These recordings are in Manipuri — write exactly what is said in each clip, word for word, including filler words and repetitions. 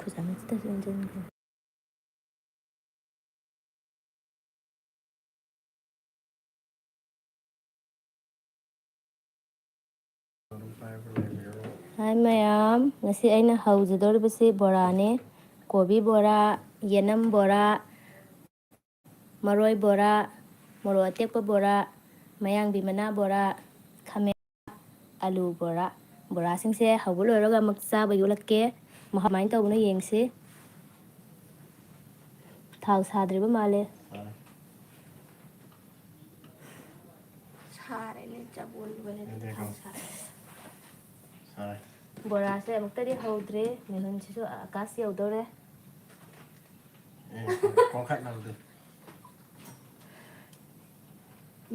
ꯈꯨꯠ ꯑꯃꯠꯇꯁꯨ ꯏꯟꯁꯤꯟꯈ꯭ꯔꯦ꯫ ꯍꯥꯏ ꯃꯌꯥꯝ, ꯉꯁꯤ ꯑꯩꯅ ꯍꯧꯖꯗꯧꯔꯤꯕꯁꯤ ꯕꯣꯔꯥꯅꯦ꯫ ꯀꯣꯕꯤ ꯕꯣꯔꯥ, ꯌꯦꯅꯝ ꯕꯣꯔꯥ, ꯃꯔꯣꯏ ꯕꯣꯔꯥ, ꯃꯣꯔꯣꯛ ꯑꯇꯦꯛꯄ ꯕꯣꯔꯥ, ꯃꯌꯥꯡꯕꯤ ꯃꯅꯥ ꯕꯣꯔꯥ, ꯈꯥꯃꯦꯟ, ꯑꯂꯨ ꯕꯣꯔꯥ꯫ ꯕꯣꯔꯥꯁꯤꯡꯁꯦ ꯍꯧꯕ ꯂꯣꯏꯔꯒ ꯑꯃꯨꯛ ꯆꯥꯕꯒꯤ ꯎꯠꯂꯛꯀꯦ꯫ ꯃꯍꯥꯎ ꯀꯃꯥꯏꯅ ꯇꯧꯕꯅꯣ ꯌꯦꯡꯁꯤ꯫ ꯊꯥꯎ ꯁꯥꯗ꯭ꯔꯤꯕ ꯃꯥꯜꯂꯦ꯫ ꯁꯥꯔꯦꯅꯦ, ꯆꯕꯣꯜ ꯂꯣꯏꯔꯦ, ꯅꯠꯇꯦ, ꯊꯥꯎ ꯀꯣ꯫ ꯁꯥꯔꯦ꯫ ꯁꯥꯔꯦ꯫ ꯕꯣꯔꯥꯁꯦ ꯑꯃꯨꯛꯇꯗꯤ ꯍꯧꯗ꯭ꯔꯤ, ꯃꯤꯍꯨꯟꯁꯤꯁꯨ ꯑꯀꯥꯁ ꯌꯧꯗꯧꯔꯦ꯫ ꯑꯦ, ꯀꯣꯟꯈꯠꯅꯕꯗꯣ꯫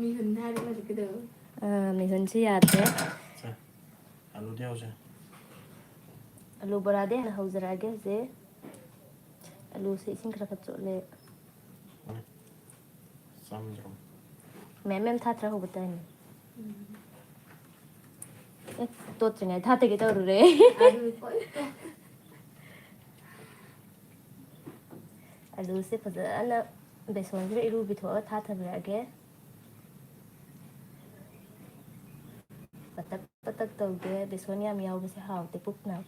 ꯃꯤꯍꯨꯟ ꯍꯥꯏꯔꯒ ꯍꯧꯖꯤꯛꯀꯤꯗꯣ꯫ ꯑꯥ, ꯃꯤꯍꯨꯟꯁꯤ ꯌꯥꯗ꯭ꯔꯦ꯫ ꯁꯦ, ꯑꯂꯨꯗꯤ ꯍꯧꯁꯦ꯫ ꯑꯂꯨ ꯕꯣꯔꯥꯗꯤ ꯍꯥꯟꯅ ꯍꯧꯖꯔꯛꯑꯒꯦ ꯍꯧꯖꯤꯛ꯫ ꯑꯂꯨꯁꯦ ꯏꯁꯤꯡ ꯈꯔ ꯈꯔ ꯆꯣꯠꯂꯦ꯫ ꯎꯝ꯫ ꯆꯝꯗ꯭ꯔꯣ? ꯃꯌꯥꯝ ꯃꯌꯥꯝ ꯊꯥꯊꯔ ꯍꯧꯕ ꯇꯥꯏꯅꯦ꯫ ꯎꯝ꯫ ꯑꯦ, ꯇꯣꯠꯇ꯭ꯔꯤꯉꯩ ꯊꯥꯠꯇꯒꯦ ꯇꯧꯔꯨꯔꯦ꯫ ꯑꯗꯨ ꯀꯣꯏ ꯇꯣ-, ꯑꯂꯨꯁꯦ ꯐꯖꯅ ꯕꯦꯁꯣꯟꯁꯤꯗ ꯏꯔꯨ ꯄꯤꯊꯣꯛꯑꯒ ꯊꯥꯊꯕꯤꯔꯛꯑꯒꯦ꯫ ꯄꯇꯛ ꯄꯇꯛ ꯇꯧꯒꯦ, ꯕꯦꯁꯣꯟ ꯌꯥꯝ ꯌꯥꯎꯕꯁꯦ ꯍꯥꯎꯇꯦ, ꯄꯨꯛ ꯅꯥꯏ꯫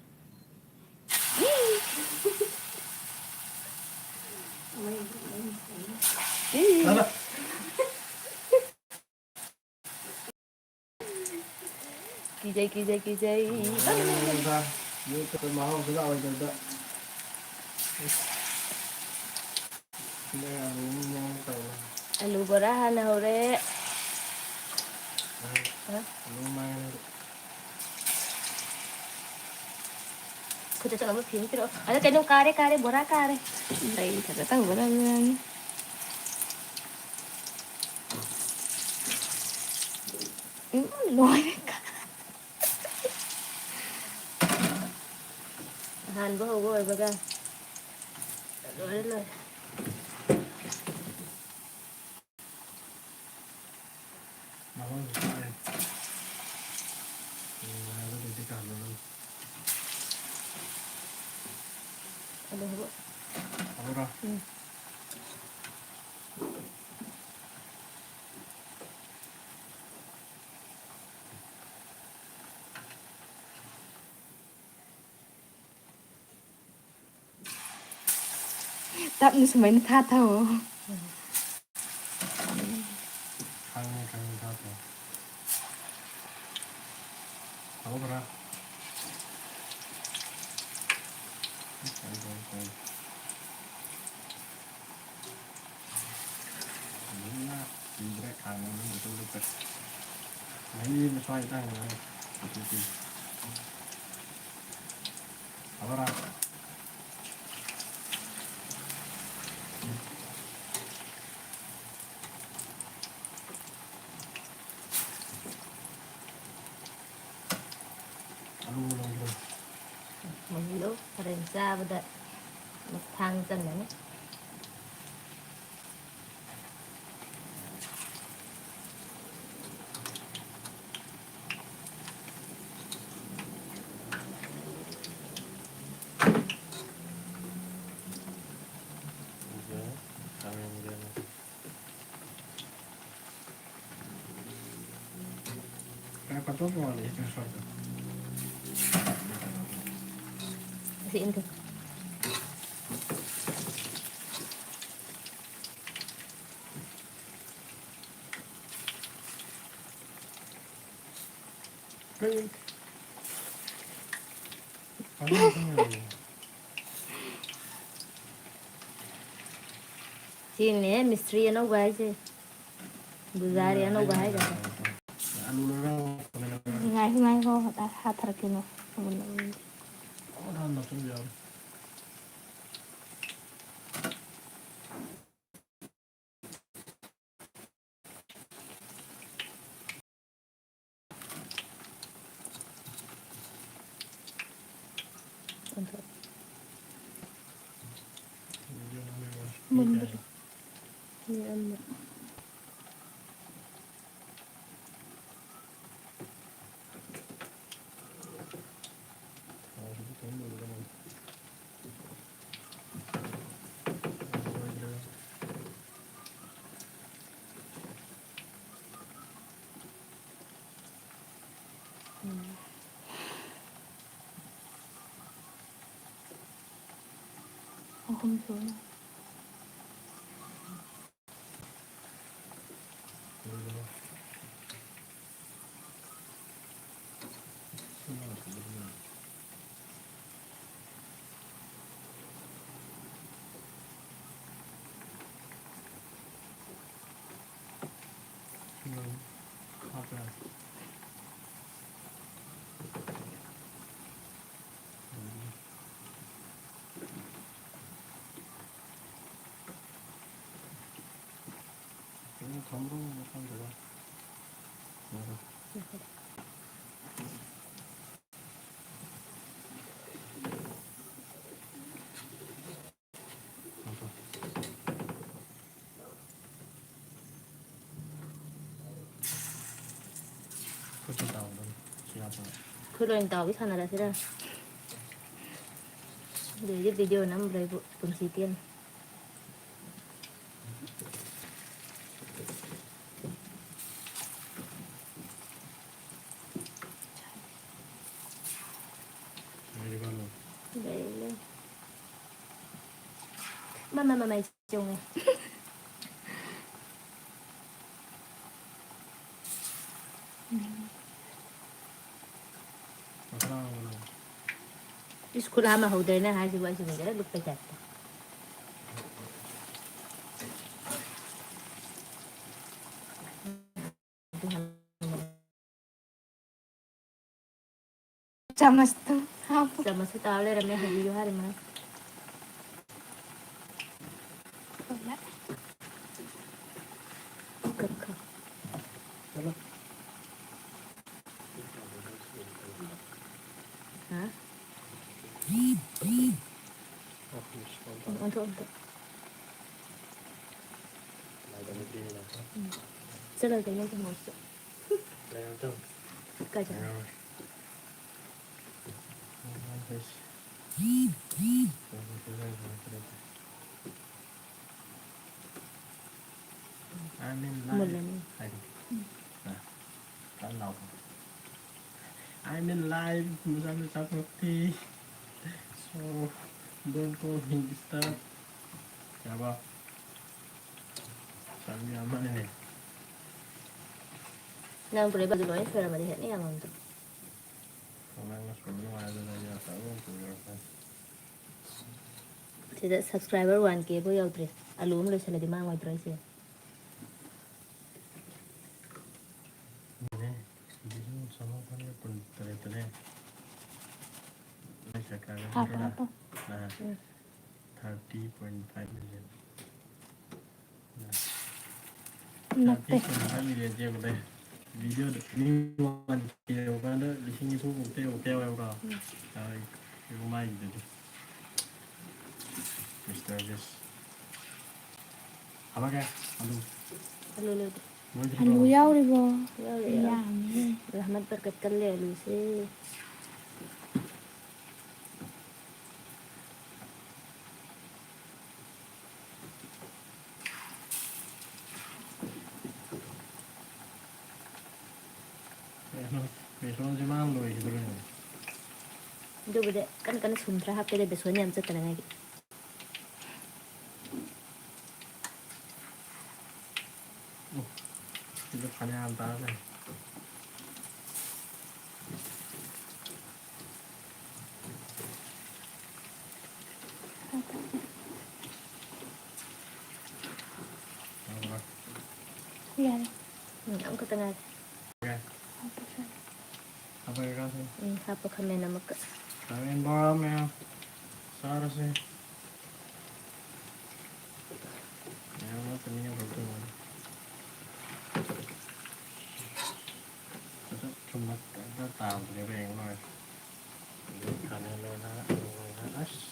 ꯀꯤꯖꯩ, ꯀꯤꯖꯩ, ꯀꯤꯖꯩ꯫ ꯃꯍꯥꯎꯁꯨ ꯂꯥꯛꯑꯣꯏꯗꯕꯗ꯫ ꯑꯂꯨ ꯕꯣꯔꯥ ꯍꯥꯟꯅ ꯍꯧꯔꯦ꯫ ꯑ? ꯈꯨꯠꯇ ꯆꯠꯅꯕ ꯐꯤ ꯑꯃ ꯄꯤꯔꯛꯑꯣ꯫ ꯑꯗ ꯀꯩꯅꯣ ꯀꯥꯔꯦ, ꯀꯥꯔꯦ, ꯕꯣꯔꯥ ꯀꯥꯔꯦ꯫ ꯂꯩ ꯈꯛꯇ ꯇꯧꯒꯗꯕꯅꯤ꯫ ꯎꯝ, ꯂꯣꯏꯔꯦ꯫ ꯑꯍꯥꯟꯕ ꯍꯧꯕ ꯑꯣꯏꯕꯒ ꯂꯣꯏꯔꯦ, ꯂꯣꯏꯔꯦ꯫ ꯇꯞꯅ ꯁꯨꯃꯥꯏꯅ ꯊꯥꯊꯧꯑꯣ꯫ ꯈꯪꯉꯦ, ꯈꯪꯉꯦ, ꯊꯥꯊꯧ꯫ ꯊꯥꯎ ꯈꯔ꯫ ꯐꯖꯅ ꯀꯨꯏꯗ꯭ꯔꯦ, ꯈꯥꯡ ꯃꯅꯨꯡꯗ ꯂꯨꯞꯄꯦ꯫ ꯃꯍꯤ ꯑꯃ ꯁ꯭ꯋꯥꯏꯗ ꯇꯥꯡꯉꯦ꯫ ꯊꯥꯎ ꯈꯔ꯫ ꯑꯂꯨ ꯂꯧꯒꯦ꯫ ꯃꯍꯤꯗꯣ ꯍꯣꯔꯦꯟ ꯆꯥꯕꯗ ꯃꯊꯥꯡ ꯆꯪꯒꯅꯤ꯫ Kasi inti. ꯁꯤꯅꯦ ꯃꯤꯁꯇ꯭ꯔꯤ ꯑꯅꯧꯕ ꯍꯥꯏꯁꯦ꯫ ꯄꯨꯖꯥꯔꯤ ꯑꯅꯧꯕ ꯍꯥꯏꯒꯗ꯭ꯔꯥ? ꯉꯥꯏꯈꯣ, ꯉꯥꯏꯈꯣ, ꯍꯥꯊꯔꯛꯀꯦ꯫ ꯃꯨꯟꯗ꯭ꯔꯤ꯫ ꯌꯦꯛꯑꯝꯃꯦ꯫ ꯎꯝ꯫ ꯑꯍꯨꯝ ꯁꯨꯔꯦ꯫ ꯎꯝ꯫ ꯍꯥꯞꯄꯦ꯫ ꯎꯝ, ꯊꯝꯕ꯭ꯔꯣ ꯈꯪꯗꯦꯗ꯫ ꯎꯝ꯫ ꯈꯨꯠꯇ ꯇꯥꯎꯗꯣꯏꯅꯤ꯫ ꯁꯤ ꯍꯥꯞꯄꯒ꯫ ꯈꯨꯠ ꯑꯣꯏꯅ ꯇꯥꯎꯕꯤ ꯁꯥꯟꯅꯔꯁꯤꯔ? ꯑꯗꯨꯗꯤ video ꯅꯝꯕ꯭ꯔꯥ ꯑꯩꯕꯨ ꯄꯨꯟꯁꯤ ꯇꯦꯟꯅ꯫ ꯂꯩꯔꯦ, ꯂꯩꯔꯦ꯫ ꯃꯃꯥ, ꯃꯃꯥ, ꯆꯣꯡꯉꯦ꯫ ꯏꯁ, ꯈꯨꯠ ꯍꯥꯝꯕ ꯍꯧꯗ꯭ꯔꯦ ꯅꯪ ꯍꯥꯏꯁꯤꯕꯨ, ꯑꯩꯁꯨ ꯐꯖꯅ ꯂꯨꯞꯄꯩ ꯇꯥꯏꯞꯇ꯫ ꯆꯥꯃꯁꯇꯣ ꯍꯥꯞꯄꯨ꯫ ꯆꯥꯃꯁꯁꯨ ꯇꯥꯕ ꯂꯩꯔꯝꯃꯦ, ꯍꯧꯕꯤꯌꯨ ꯍꯥꯏꯔꯤꯃ꯫ ꯀꯛꯈ꯭ꯔꯣ꯫ ꯍꯥ? ꯑꯣꯟꯊꯣꯛ, ꯑꯣꯟꯊꯣꯛ꯫ ꯎꯝ꯫ ꯆꯠꯂꯒꯦ, ꯅꯪ ꯊꯝꯃꯣ ꯁꯤꯗ꯫ ꯀꯥꯏ ꯆꯠꯈ꯭ꯔꯦ? I'm in live. ꯃꯨꯜꯂꯅꯤ꯫ ꯍꯥꯏꯗꯤ꯫ ꯑ, ꯀꯟꯅ ꯂꯥꯎꯕ꯫ I'm in live, ꯃꯆꯥ ꯃꯆꯥ ꯊꯣꯛꯇꯦ꯫ So, don't call me disturb. ꯌꯥꯔꯕꯣ? ꯆꯥꯟꯕꯤ ꯑꯃꯅꯤꯅꯦ꯫ ꯅꯪ ꯄꯨꯔꯛꯏ ꯕꯥꯖꯤ ꯂꯣꯏ ꯁꯣꯏꯔꯝꯃꯗꯤ ꯍꯦꯛ ꯌꯥꯝꯃꯝꯗ꯭ꯔꯣ? ꯀꯃꯥꯏꯅ ꯁꯣꯏꯕ ꯅꯨꯡꯉꯥꯏꯗꯅ ꯑꯩꯅ ꯑꯆꯧꯕ ꯑꯃ ꯄꯨꯔꯛꯑꯒ? ꯁꯤꯗ subscriber one K ꯐꯥꯎ ꯌꯧꯗ꯭ꯔꯤ꯫ ꯑꯂꯨ ꯑꯃ ꯂꯣꯏꯁꯤꯜꯂꯗꯤ ꯃꯥꯡꯉꯣꯏꯗ꯭ꯔꯣ ꯑꯩꯁꯦ? ꯂꯤꯁꯤꯡ ꯆꯃꯥꯄꯟꯒ ꯀꯨꯟꯇꯔꯦꯠꯇꯅꯦ꯫ ꯅꯣꯏ ꯁꯔꯀꯥꯔꯅ ꯍꯥꯞꯄ ꯄꯤꯔꯣꯔꯥ? ꯍꯥꯞꯄ꯫ ꯑꯥ꯫ ꯎꯝ꯫ Thirty point five million꯫ ꯑꯥ꯫ ꯅꯠꯇꯦ꯫ Thirty point five million ꯁꯦ ꯌꯦꯡꯉꯨꯅꯦ꯫ Video ꯗ ꯃꯤ one K ꯌꯧꯔꯀꯥꯟꯗ ꯂꯤꯁꯤꯡ ꯅꯤꯐꯨ ꯃꯨꯛꯇ ꯌꯧꯔꯛꯄ ꯌꯥꯎꯋꯦꯕꯀꯣ꯫ ꯎꯝ꯫ ꯑꯥ, ꯌꯦꯡꯉꯨ ꯃꯥꯒꯤꯗꯨꯗꯤ꯫ Mister Beast꯫ ꯍꯥꯞꯄꯛꯀꯦ, ꯑꯂꯨ꯫ ꯑꯂꯨ ꯂꯣꯏꯗꯦ꯫ ꯂꯣꯏꯗ꯭ꯔꯤꯕꯣ? ꯑꯂꯨ ꯌꯥꯎꯔꯤꯕꯣ? ꯌꯥꯎꯔꯤ, ꯌꯥꯎꯔꯤ꯫ ꯌꯥꯝꯃꯤ꯫ ꯔꯍꯃꯠ ꯕꯔꯀꯠ ꯀꯜꯂꯦ ꯑꯂꯨꯁꯦ꯫ ꯕꯦꯁꯣꯟ, ꯕꯦꯁꯣꯟꯁꯦ ꯃꯥꯅ ꯂꯣꯏꯈꯤꯗꯣꯔꯦꯅꯦ꯫ ꯑꯗꯨꯕꯨꯗꯤ ꯀꯟꯅ ꯀꯟꯅ ꯁꯨꯝ ꯈꯔ ꯍꯥꯞꯀꯦꯗ, ꯕꯦꯁꯣꯟ ꯌꯥꯝ ꯆꯠꯇꯅꯉꯥꯏꯒꯤ꯫ ꯎꯝ, ꯁꯤꯗ ꯐꯅꯌꯥꯝ ꯇꯥꯔ ꯂꯩ꯫ ꯌꯥꯔꯦ꯫ ꯎꯝ, ꯑꯃꯈꯛꯇ ꯉꯥꯏꯔꯦ꯫ ꯌꯥꯔꯦ꯫ ꯍꯥꯞꯄꯁꯦ꯫ ꯍꯥꯞꯄꯒꯦ ꯀꯥꯁꯦ꯫ ꯎꯝ, ꯍꯥꯞꯄꯣ ꯈꯥꯃꯦꯟ ꯑꯃꯀ꯫ ꯈꯥꯃꯦꯟ ꯕꯣꯔꯥ ꯃꯌꯥꯝ ꯆꯥꯔꯁꯦ꯫ ꯃꯌꯥꯝ ꯑꯃ ꯆꯥꯃꯤꯟꯅꯕ ꯇꯧꯔꯒ꯫ ꯈꯔ ꯊꯨꯝꯃꯛ ꯈꯔ ꯇꯥꯕꯗꯨꯅꯦꯕ ꯌꯦꯡꯉꯨ ꯅꯨꯡꯉꯥꯏ꯫ ꯑꯗꯩ ꯈꯥꯃꯦꯟ ꯂꯣꯏꯅ, ꯑꯂꯨ ꯂꯣꯏꯅ, ꯑꯁ꯫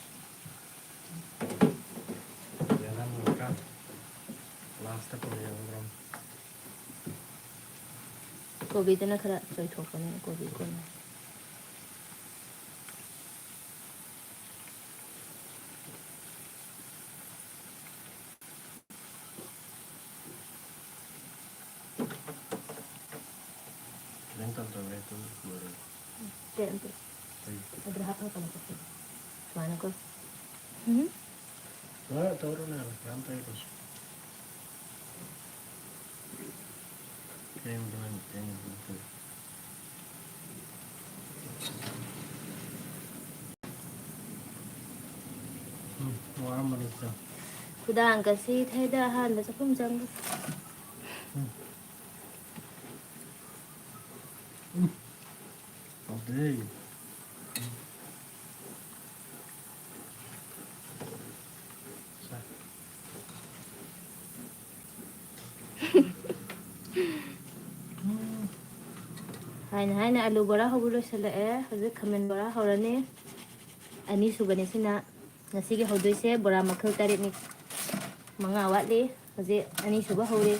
ꯌꯦꯅꯝ ꯂꯣꯏꯅ꯫ Last ꯇ ꯀꯣꯕꯤ ꯌꯥꯎꯔꯝꯗ꯭ꯔꯣ? ꯀꯣꯕꯤꯗꯨꯅ ꯈꯔ ꯆꯣꯏꯊꯣꯛꯄꯅꯤꯅ ꯀꯣꯕꯤ ꯀꯣꯟꯅ꯫ ꯈꯤꯇꯪ ꯇꯧꯔꯦ, ꯑꯗꯨ ꯂꯣꯏꯔꯦ꯫ ꯀꯩ ꯑꯝꯇ? ꯀꯩ? ꯑꯗꯨꯗ ꯍꯥꯞꯄꯒ ꯀꯩꯅꯣ ꯇꯧꯁꯦ꯫ ꯁꯨꯃꯥꯏꯅꯀꯣ꯫ ꯎꯝ? ꯂꯣꯏꯔꯦ, ꯇꯧꯔꯣ ꯅꯪ, ꯌꯥꯝ ꯇꯧꯔꯣ꯫ ꯀꯩꯅꯣ ꯅꯪ, ꯀꯩꯅꯣ ꯅꯪ ꯇꯧꯔꯤ? ꯎꯝ, ꯋꯥꯔꯝꯃꯅꯤ ꯈꯨꯗꯥꯡ꯫ ꯈꯨꯗꯥꯡꯒꯁꯤ ꯊꯩꯗ ꯑꯍꯥꯟꯕ ꯆꯥꯛꯈꯨꯝ ꯆꯪꯕ꯫ ꯎꯝ꯫ ꯍꯥꯎꯇꯦꯍꯦ꯫ ꯍꯥꯏꯅ ꯍꯥꯏꯅ ꯑꯂꯨ ꯕꯣꯔꯥ ꯍꯧꯕ ꯂꯣꯏꯁꯤꯜꯂꯛꯑꯦ꯫ ꯍꯧꯖꯤꯛ ꯈꯥꯃꯦꯟ ꯕꯣꯔꯥ ꯍꯧꯔꯅꯤ꯫ ꯑꯅꯤꯁꯨꯕꯅꯤ ꯁꯤꯅ ꯉꯁꯤꯒꯤ ꯍꯧꯗꯣꯏꯁꯦ꯫ ꯕꯣꯔꯥ ꯃꯈꯜ ꯇꯔꯦꯠꯅꯤ, ꯃꯉꯥ ꯋꯥꯠꯂꯤ꯫ ꯍꯧꯖꯤꯛ ꯑꯅꯤꯁꯨꯕ ꯍꯧꯔꯤ꯫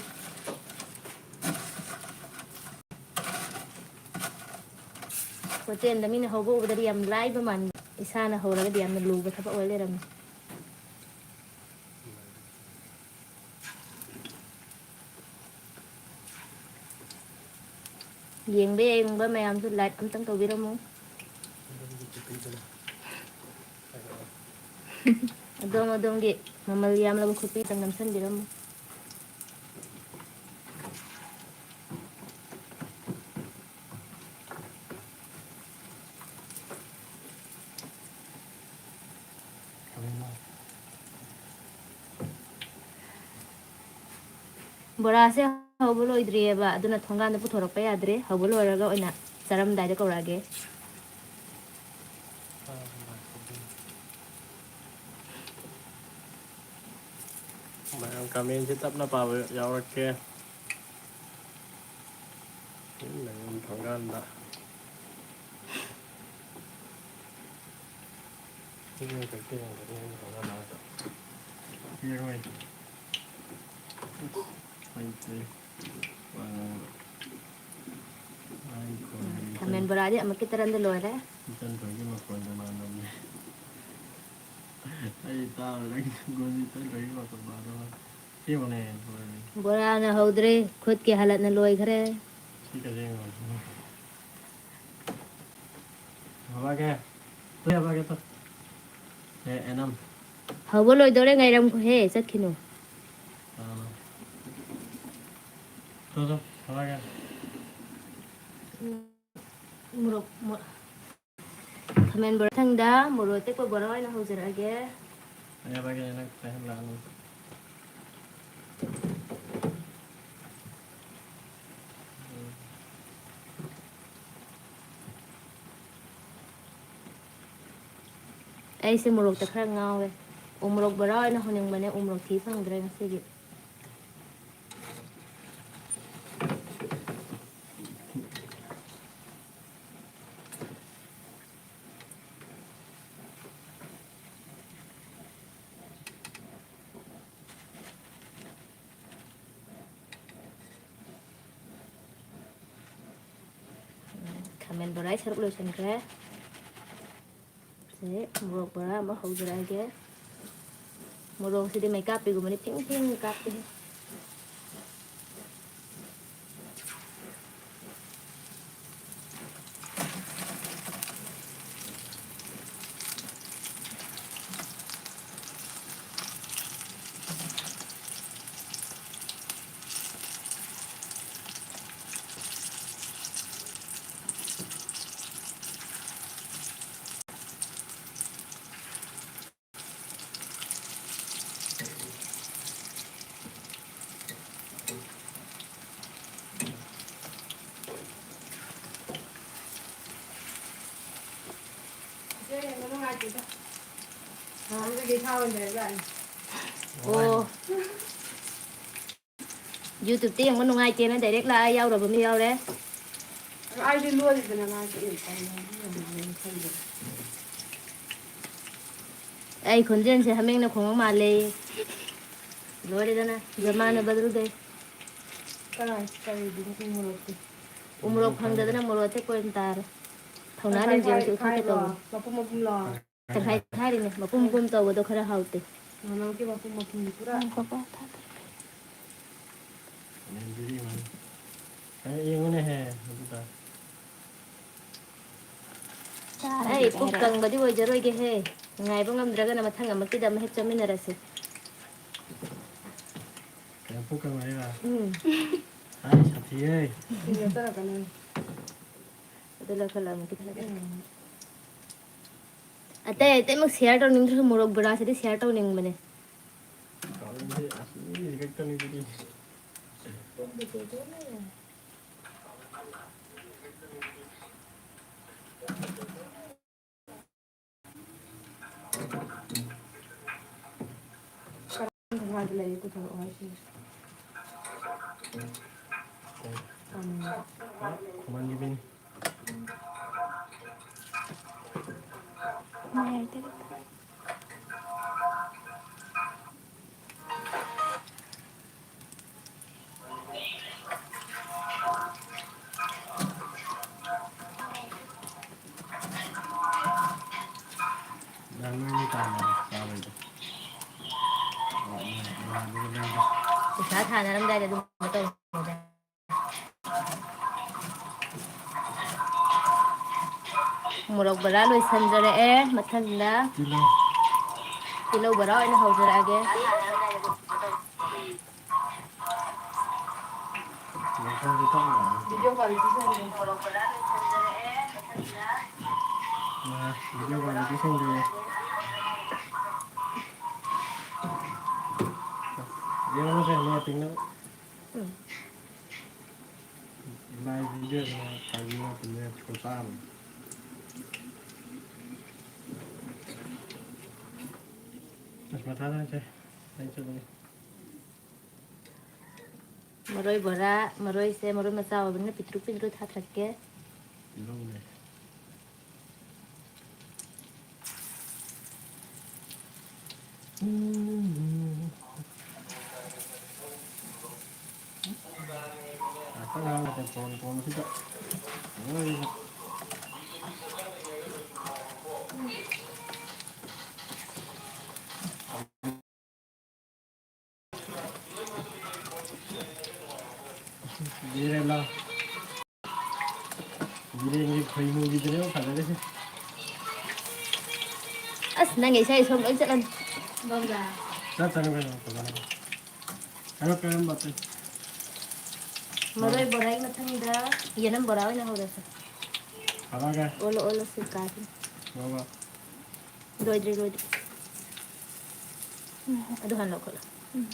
ꯍꯣꯇꯦꯜꯗ ꯃꯤꯅ ꯍꯧꯕ ꯎꯕꯗꯗꯤ ꯌꯥꯝ ꯂꯥꯏꯕ ꯃꯥꯟꯕ, ꯏꯁꯥꯅ ꯍꯧꯔꯒꯗꯤ ꯌꯥꯝꯅ ꯂꯨꯕ ꯊꯕꯛ ꯑꯣꯏ ꯂꯩꯔꯝꯃꯤ꯫ ꯌꯦꯡꯕ ꯌꯦꯡꯕ ꯃꯌꯥꯝꯁꯨ like ꯑꯝꯇꯪ ꯇꯧꯕꯤꯔꯝꯃꯨ꯫ ꯑꯗꯣꯝ ꯑꯗꯣꯝꯒꯤ ꯃꯃꯜ ꯌꯥꯝꯂꯕ ꯈꯨꯠꯄꯤꯗꯪ ꯅꯝꯁꯤꯟꯕꯤꯔꯝꯃꯨ꯫ ꯕꯣꯔꯥꯁꯦ ꯍꯧꯕ ꯂꯣꯏꯗ꯭ꯔꯤꯑꯕ, ꯑꯗꯨꯅ ꯊꯣꯡꯒꯥꯟꯗ ꯄꯨꯊꯣꯔꯛꯄ ꯌꯥꯗ꯭ꯔꯦ꯫ ꯍꯧꯕ ꯂꯣꯏꯔꯒ ꯑꯣꯏꯅ ꯆꯥꯔꯝꯗꯥꯏꯗ ꯀꯧꯔꯛꯑꯒꯦ꯫ ꯃꯌꯥꯝ comment ꯁꯦ ꯇꯞꯅ ꯄꯥꯕ ꯌꯥꯎꯔꯛꯀꯦ꯫ ꯅꯌꯨꯝ ꯊꯣꯡꯒꯥꯟꯗ꯫ ꯌꯦꯡꯉꯣꯏ꯫ ꯍꯩꯇꯦ꯫ ꯋꯥ ꯉꯥꯡꯕ꯫ ꯈꯥꯃꯦꯟ ꯕꯣꯔꯥꯗꯤ ꯑꯃꯨꯛꯀꯤ ꯇꯔꯟꯗ ꯂꯣꯏꯔꯦ꯫ ꯏꯆꯟ ꯊꯣꯏꯒꯤ ꯃꯈꯣꯟꯗꯣ ꯃꯥꯟꯕꯅꯦ꯫ ꯑꯩ ꯇꯥꯕꯗ ꯅꯪ ꯒꯣꯂꯤ ꯆꯠꯈ꯭ꯔꯒꯤ ꯃꯈꯣꯟ ꯃꯥꯟꯕ ꯃꯥꯜꯂꯦ꯫ ꯁꯦꯡꯕꯅꯦ, ꯂꯣꯏꯔꯦ꯫ ꯕꯣꯔꯥꯅ ꯍꯧꯗ꯭ꯔꯦ, ꯈꯨꯠꯀꯤ ꯍꯥꯂꯠꯅ ꯂꯣꯏꯈ꯭ꯔꯦ꯫ ꯁꯤ ꯀꯩꯗꯩꯅꯣ? ꯍꯧꯔꯛꯑꯒꯦ꯫ ꯇꯨ ꯌꯥꯕ꯭ꯔꯥꯒꯦ ꯇꯨ꯫ ꯑꯦ, ꯑꯦꯅꯝ꯫ ꯍꯧꯕ ꯂꯣꯏꯗꯧꯔꯦ, ꯉꯥꯏꯔꯝꯈꯣꯍꯦ, ꯆꯠꯈꯤꯅꯨ꯫ ꯑꯥ꯫ Two, two, ꯍꯧꯔꯛꯑꯒꯦ꯫ ꯎꯝ, ꯃꯣꯔꯣꯛ, ꯃꯣ-, ꯈꯥꯃꯦꯟ ꯕꯣꯔꯥ ꯃꯊꯪꯗ ꯃꯣꯔꯣꯛ ꯑꯇꯦꯛꯄ ꯕꯣꯔꯥ ꯑꯣꯏꯅ ꯍꯧꯖꯔꯛꯑꯒꯦ꯫ ꯑꯩ ꯍꯥꯏꯔꯛꯑꯒꯦ, ꯅꯪ ꯄꯥꯏꯍꯜꯂꯛꯑꯅꯨ꯫ ꯎꯝ꯫ ꯑꯩꯁꯦ ꯃꯣꯔꯣꯛꯇ ꯈꯔ ꯉꯥꯎꯋꯦ꯫ ꯎ ꯃꯣꯔꯣꯛ ꯕꯣꯔꯥ ꯑꯣꯏꯅ ꯍꯧꯅꯤꯡꯕꯅꯦ, ꯎ ꯃꯣꯔꯣꯛ ꯊꯤ ꯐꯪꯗ꯭ꯔꯦ ꯉꯁꯤꯒꯤ꯫ ꯈꯥꯃꯦꯟ ꯕꯣꯔꯥꯒꯤ ꯁꯔꯨꯛ ꯂꯣꯏꯁꯤꯟꯈ꯭ꯔꯦ꯫ ꯁꯤ ꯃꯣꯔꯣꯛ ꯕꯣꯔꯥ ꯑꯃ ꯍꯧꯖꯔꯛꯑꯒꯦ꯫ ꯃꯣꯔꯣꯛꯁꯤꯗꯤ ꯃꯩꯀꯥꯞꯄꯤꯒꯨꯝꯕꯅꯤ, ꯐꯤꯡ ꯐꯤꯡ ꯀꯥꯞꯄꯤ꯫ ꯏꯆꯦ, ꯌꯦꯡꯕ ꯅꯨꯡꯉꯥꯏꯇꯦꯗ꯫ ꯅꯍꯥꯟꯗꯒꯤ ꯊꯥ ꯑꯣꯏꯅ ꯂꯩꯔꯖꯥꯠꯅꯤ꯫ ꯑꯣ꯫ YouTube-ꯇ ꯌꯦꯡꯕ ꯅꯨꯡꯉꯥꯏꯇꯦꯅ direct ꯂꯥꯛꯑ ꯌꯥꯎꯔꯕ ꯃꯤ ꯌꯥꯎꯔꯦ꯫ ꯑꯩꯗꯤ ꯂꯣꯜꯂꯤꯗꯅ ꯃꯥꯁꯦ, ꯑꯦ, ꯀꯔꯤ ꯍꯥꯏꯕꯅꯣ ꯈꯪꯗꯦ꯫ ꯑꯩ ꯈꯣꯟꯖꯦꯜꯁꯦ ꯍꯥꯃꯦꯡꯅ ꯈꯣꯡꯕ ꯃꯥꯜꯂꯦ꯫ ꯂꯣꯏꯔꯦꯗꯅ, ꯖꯃꯥꯅ ꯕꯗꯜ ꯒꯩ꯫ ꯀꯅꯥ? ꯀꯔꯤꯒꯤꯅꯣ ꯎ ꯃꯣꯔꯣꯛꯇꯤ? ꯎ ꯃꯣꯔꯣꯛ ꯐꯪꯗꯗꯅ ꯃꯣꯔꯣꯛ ꯑꯇꯦꯛꯄ ꯑꯣꯏꯅ ꯇꯥꯔꯦ꯫ ꯊꯧꯅꯥ ꯇꯪꯈꯥꯏ ꯂꯤꯡꯖꯦꯜꯁꯨ ꯈꯥꯏ-, ꯎꯠꯊꯣꯛꯀꯦ ꯈꯥꯏꯔꯣ? ꯇꯧꯕ꯫ ꯃꯄꯨꯝ ꯃꯄꯨꯝꯂꯣ? ꯇꯪꯈꯥꯏ ꯈꯥꯏꯔꯤꯅꯦ, ꯃꯄꯨꯝ ꯃꯄꯨꯝ ꯇꯧꯕꯗꯣ ꯈꯔ ꯍꯥꯎꯇꯦ꯫ ꯃꯅꯝꯒꯤ ꯃꯄꯨꯝ ꯃꯄꯨꯝꯗꯤ ꯄꯨꯔꯥ꯫ ꯉꯥꯏꯈꯣꯀꯣ, ꯊꯥꯗꯣꯛꯀꯦ꯫ ꯌꯦꯡꯉꯨꯅꯦꯍꯦ, ꯑꯗꯨꯗ꯫ ꯑꯩ ꯄꯨꯛ ꯀꯪꯕꯗꯤ ꯑꯣꯏꯖꯔꯣꯏꯒꯦꯍꯦ꯫ ꯉꯥꯏꯕ ꯉꯝꯗ꯭ꯔꯒꯅ ꯃꯊꯪ ꯑꯃꯨꯛꯀꯤꯗ ꯑꯃ ꯍꯦꯛ ꯆꯥꯃꯤꯟꯅꯔꯁꯤ꯫ ꯀꯌꯥꯝ ꯄꯨꯛ ꯀꯪꯉꯦ ꯍꯥꯏꯕ? ꯎꯝ꯫ ꯑꯩ ꯁꯥꯊꯤꯍꯦ꯫ ꯁꯤꯡꯖꯨ ꯆꯥꯔꯛꯀꯅꯤ꯫ ꯑꯗꯨ ꯂꯧꯈꯠꯂꯣ ꯑꯃꯨꯛꯀꯤ ꯊꯥꯡꯒꯠꯂꯣ꯫ ꯎꯝ꯫ ꯑꯇꯩ ꯑꯇꯩꯃꯛ share ꯇꯧꯅꯤꯡꯗ꯭ꯔꯁꯨ ꯃꯣꯔꯣꯛ ꯕꯣꯔꯥꯁꯤꯗꯤ share ꯇꯧꯅꯤꯡꯕꯅꯦ꯫ ꯇꯧꯅꯤꯡꯗꯦ, ꯑꯁ, ꯃꯤꯒꯤ ꯈꯛꯇꯅꯤꯗꯨꯗꯤ꯫ ꯀꯥꯏꯗ ꯂꯩ? ꯄꯨꯊꯣꯔꯛꯑꯣ ꯍꯥꯏꯁꯤꯅꯤ꯫ ꯀꯩ? ꯈꯨꯃꯟꯒꯤꯗꯨꯅꯤ꯫ ꯃꯌꯥꯏꯗ꯫ ꯅꯪ ꯅꯣꯏꯅꯤ ꯇꯥꯟꯅꯔꯣ ꯆꯥꯕꯩꯗꯣ꯫ ꯄꯩꯁꯥ ꯊꯥꯅꯔꯝꯗꯥꯏꯗ ꯑꯗꯨꯝ ꯇꯧꯕꯅꯤꯗ꯫ ꯃꯣꯔꯣꯛ ꯕꯣꯔꯥ ꯂꯣꯏꯁꯟꯖꯔꯛꯑꯦ꯫ ꯃꯊꯪꯗ ꯇꯤꯜꯍꯧ꯫ ꯇꯤꯜꯍꯧ ꯕꯣꯔꯥ ꯑꯣꯏꯅ ꯍꯧꯖꯔꯛꯑꯒꯦ꯫ ꯂꯣꯏꯁꯟꯁꯤ ꯇꯞꯅ꯫ ꯃꯣꯔꯣꯛ ꯕꯣꯔꯥ ꯂꯣꯏꯁꯟꯖꯔꯛꯑꯦ꯫ ꯃꯊꯪꯗ ꯑ, video quality ꯁꯦꯡꯗꯦ꯫ ꯌꯦꯡꯉꯣꯁꯦ, ꯅꯦꯠ ꯇꯤꯡꯅꯕ꯫ ꯎꯝ꯫ Live video ꯁꯤꯅ ꯀꯔꯤꯅꯣ ꯇꯤꯡꯅ ꯈꯣꯡꯁꯥ ꯑꯃ꯫ ꯑꯁ, ꯃꯊꯥ ꯁꯥꯏꯁꯦ꯫ ꯑꯩ ꯆꯠꯂꯒꯦ꯫ ꯃꯔꯣꯏ ꯕꯣꯔꯥ, ꯃꯔꯣꯏꯁꯦ ꯃꯔꯣꯏ ꯃꯆꯥ ꯑꯣꯏꯕꯅꯤꯅ ꯄꯤꯛꯇ꯭ꯔꯨ ꯄꯤꯛꯇ꯭ꯔꯨ ꯊꯥꯊꯔꯛꯀꯦ꯫ ꯇꯤꯜꯍꯧꯅꯦ꯫ ꯉꯥꯛꯇꯪ ꯉꯥꯏꯍꯥꯛ ꯂꯩꯇꯦ, ꯐꯣꯟ ꯀꯣꯜꯁꯤꯗ ꯂꯣꯏꯔꯦ꯫ ꯕꯤꯔꯦꯟꯂꯥ꯫ ꯕꯤꯔꯦꯟꯒꯤ ꯈꯣꯏꯃꯨꯒꯤꯗꯨꯅꯦꯕ ꯐꯖꯔꯤꯁꯦ꯫ ꯑꯁ, ꯅꯪꯒꯤ ꯏꯁꯩ ꯁꯣꯝ ꯂꯣꯏ ꯆꯠꯂꯅꯤ꯫ ꯆꯠꯇꯅ ꯀꯩꯅꯣ ꯐꯖꯅ꯫ ꯀꯔꯝ ꯀꯔꯝꯕ ꯑꯇꯩ? ꯃꯔꯣꯏ ꯕꯣꯔꯥꯒꯤ ꯃꯊꯪꯗ ꯌꯦꯅꯝ ꯕꯣꯔꯥ ꯑꯣꯏꯅ ꯍꯧꯔꯁꯦ꯫ ꯐꯖꯔꯦ꯫ ꯑꯣꯜꯂꯣ, ꯑꯣꯜꯂꯣ, ꯁꯤ ꯀꯥꯁꯤ꯫ ꯕꯥ ꯕꯥ꯫ ꯂꯣꯏꯗ꯭ꯔꯤ, ꯂꯣꯏꯗ꯭ꯔꯤ꯫ ꯎꯝ, ꯑꯗꯨ ꯍꯥꯟꯅ ꯂꯧꯈꯠꯂꯣ꯫ ꯎꯝ꯫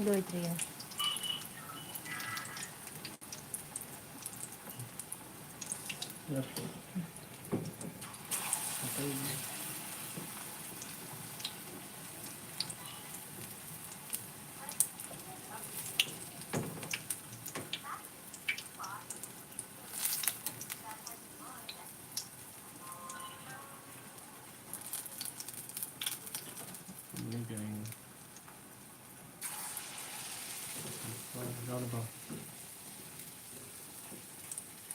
ꯂꯣꯏꯗ꯭ꯔꯤꯌꯦ꯫